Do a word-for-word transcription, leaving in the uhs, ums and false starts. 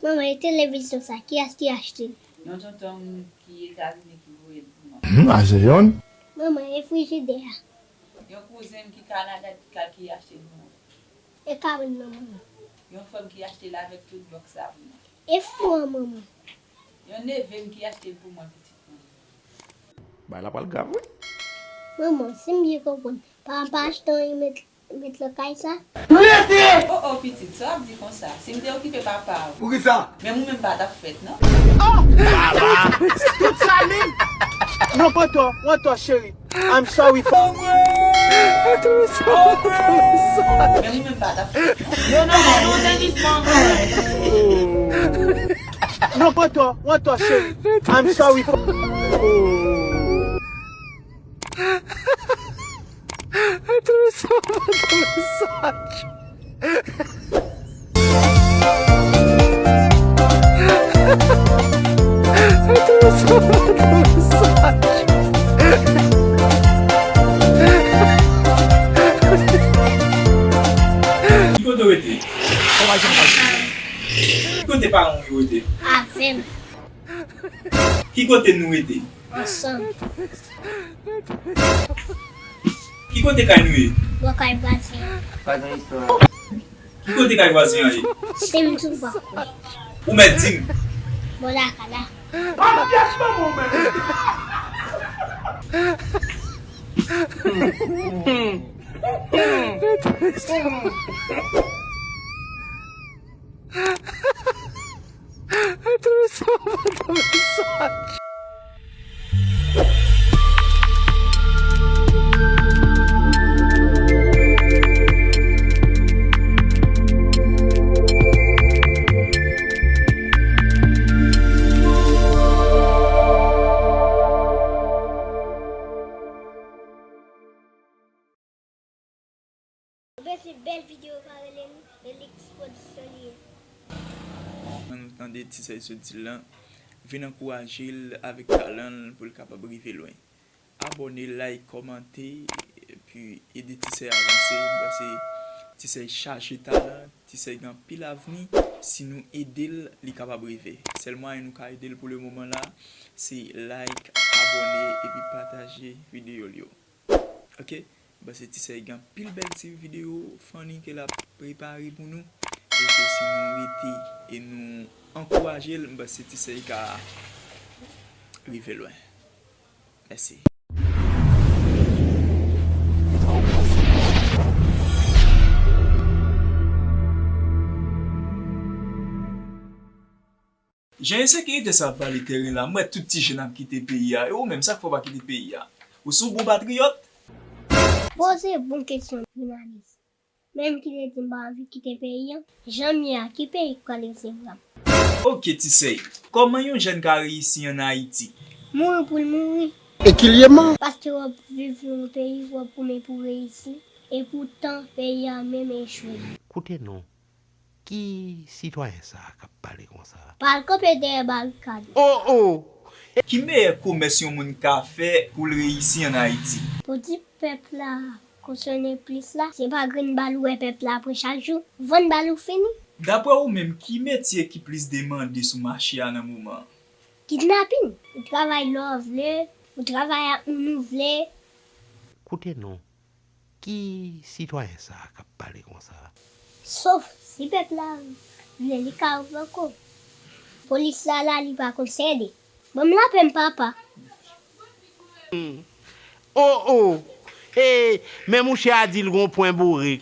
Manman, e televizyon sa, kiyès ki achte l? Yon tonton m ki Etazini ki voye l pou mwen. Hmm, a se jòn. Manman, e frijidè a? Yon kouzen m ki Kanada ki ka, ki achte l pou mwen. E kabann nan, manman? Yon frè m ki achte l avèk tout bòks la pou mwen. E fou an, manman? Yon neve m ki achte l pou mwen, pitit mwen. Bagay la pral grav, wi. Manman, si m byen konprann, papa pa achte anyen met, met lakay sa? Rete! O, o, pitit, sa w ap di konsa? Si m te okipe papa w. Poukisa? Menm ou menm pa t ap fèt, non? Oh! Baba! Tout sa li! Non, pran tò, pran tò, cheri. I'm sorry for. Menm ou menm pa t ap fèt, non? Non, non, non, non, non, non. Non, pran tò, pran tò, cheri. I'm sorry for. Ki kote w rete? Ki kote paran w yo rete? Avè m. Ki kote nou rete? Ansanm. Ki kote kay nou ye? Bò kay vwazen an. Pa gen istwa. Ki kote kay vwazen an ye? Si m di w pa kwè. Ou mèt di m. Bò lakay la. Matyas manman w menm. Ou bezwen bèl videyo paralèl, Elix Production li ye. Jan nou tande Ti Sèy sot di l lan, vin ankouraje l avèk talan l pou l kapab rive lwen. Abòne, like, kòmante, epi ede Ti Sèy avanse. M panse Ti Sèy chaje talan, Ti Sèy gen anpil avni. Si nou ede l, li kapab rive. Sèl mwayen nou ka ede l pou le moman la, se like, abòne, epi pataje videyo l yo. Ok? M panse Ti Sèy gen anpil bèl ti videyo funny ke l ap prepare pou nou. E ke si nou rete e nou ankouraje l, m panse Ti Sèy ka rive lwen. Mèsi. Jan ensekirite sa ap vale teren la, m wè tout ti jèn ap kite peyi a. E ou menm, sa k fè w pa kite peyi a? Ou se yon bon patriyòt? Poze bon kesyon, jounalis. Menm ki te di m pa anvi kite peyi an, jan m ye a, ki peyi k pral resevwa m? Ok, Ti Sèy, kòman yon jèn ka reyisi ann Ayiti? Mouri pou l mouri. Ekilyèman. Paske w ap viv nan yon peyi, w ap goumen pou reyisi, epoutan peyi a menm echwe. Koute non. Ki sitwayen sa a k ap pale konsa? Pa al kanpe dèyè barikad. O, o! Ki meyè komès yon moun ka fè pou l reyisi ann Ayiti? Pou di pèp la konsène plis la, se pa grenn bal ou wè pèp la pran chak jou. Vann bal ou fini. Daprè ou menm, ki metye ki plis demande sou mache a nan moman an? Kidnapin. Ou travay lè w vle, ou travay ak moun ou vle. Koute non. Ki sitwayen sa a k ap pale konsa? Sof si pèp la vle, li ka ouvè kò. Polis la la, li pa konn sède. Ban m lapè m, papa. O, o! Hey, men mouche a di l gon pwen boure.